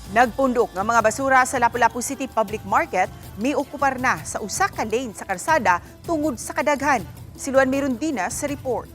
Nagpundok nga mga basura sa Lapu-Lapu City Public Market miokupar na sa usa ka lane sa karsada tungod sa kadaghan. Si Luan Mirundina sa report.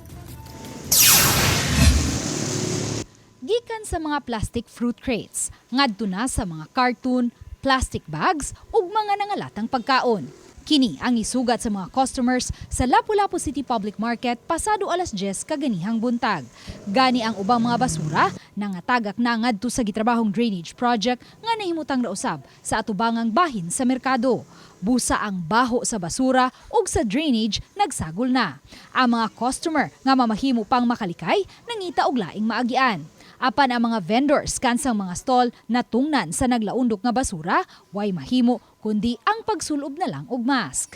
Gikan sa mga plastic fruit crates, ngadto na sa mga cartoon, plastic bags ug mga nangalatang pagkaon. Kini ang isugat sa mga customers sa Lapu-Lapu City Public Market pasado alas 10 kaganihang buntag. Gani ang ubang mga basura nangatagak na ngadto sa gitrabahong drainage project nga nahimutang rausab sa atubangang bahin sa merkado. Busa ang baho sa basura ug sa drainage nagsagol na. Ang mga customer nga mamahimo pang makalikay nangita og laing maagian. Apan ang mga vendors kansang mga stall natungnan sa naglaundok nga basura, way mahimo kundi ang pagsulob na lang og mask.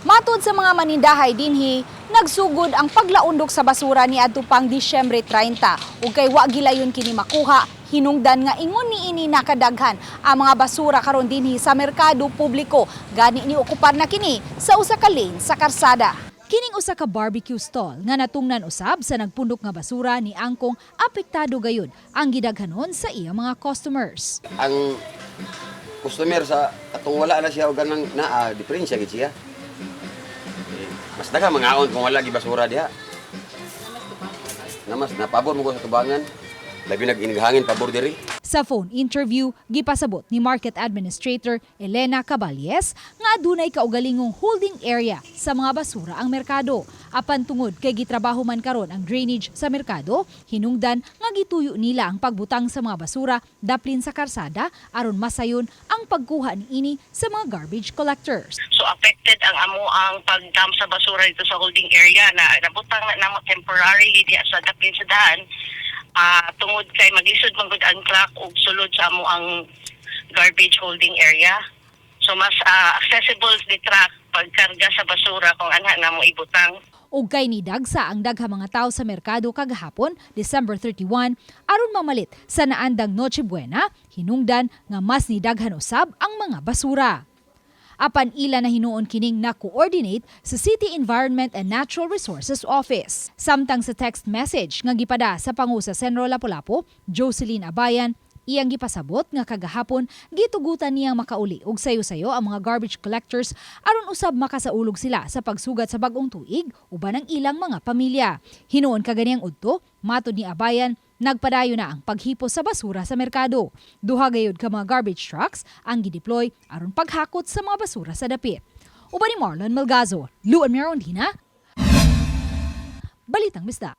Matud sa mga manindahay dinhi, nagsugod ang paglaundok sa basura ni adto pang Disyembre 30 ug kay wa gilayon kini makuha, hinungdan nga ingon niini nakadaghan ang mga basura karon dinhi sa merkado publiko. Gani ni okupar na kini sa usa ka lane sa karsada. Kining usa ka barbecue stall nga natungnan usab sa nagpundok nga basura ni angkong apektado gayud ang gidaghanon sa iya mga customers. Ang customer sa atong wala na siya og ganang naa diferensya gid siya. Eh, mas daghang mangaon kung wala gi basura diha. Namas napabor mo ko sa tubangan. Labi nag inighangin pabor diri. Sa phone interview, gipasabot ni Market Administrator Elena Caballes nga adunay kaugalingong holding area sa mga basura ang merkado. Apan tungod kay gitrabaho man karon ang drainage sa merkado, hinungdan nga gituyo nila ang pagbutang sa mga basura daplin sa karsada aron masayon ang pagkuha niini sa mga garbage collectors. So affected ang amo ang pagdump sa basura dito sa holding area na nabutang na namo temporarily diya sa dapin sa daan tungod kay maglisod man gud ang truck og sulod sa amo ang garbage holding area. So mas accessible the truck pagkarga sa basura kung anha namo ibutang. Ug kay nidagsa ang daghang mga tao sa merkado kagahapon, December 31, aron mamalit sa naandang Noche Buena, hinungdan nga mas nidaghan usab ang mga basura. Apan ila na hinuon kining na-coordinate sa City Environment and Natural Resources Office. Samtang sa text message nga gipada sa pangu sa Cenro Lapu-Lapu, Jocelyn Abayan, iyang gipasabot nga kagahapon gitugutan niyang makauli og sayo-sayo ang mga garbage collectors aron usab makasaulog sila sa pagsugat sa bag-ong tuig uban ang ilang mga pamilya. Hinuon kaganiyang udto, matod ni Abayan, nagpadayon na ang paghipos sa basura sa merkado. Duha gayud ka mga garbage trucks ang gideploy aron paghakot sa mga basura sa dapit. Uban ni Marlon Malgazo, Luan Mirondina, Balitang Bisdak.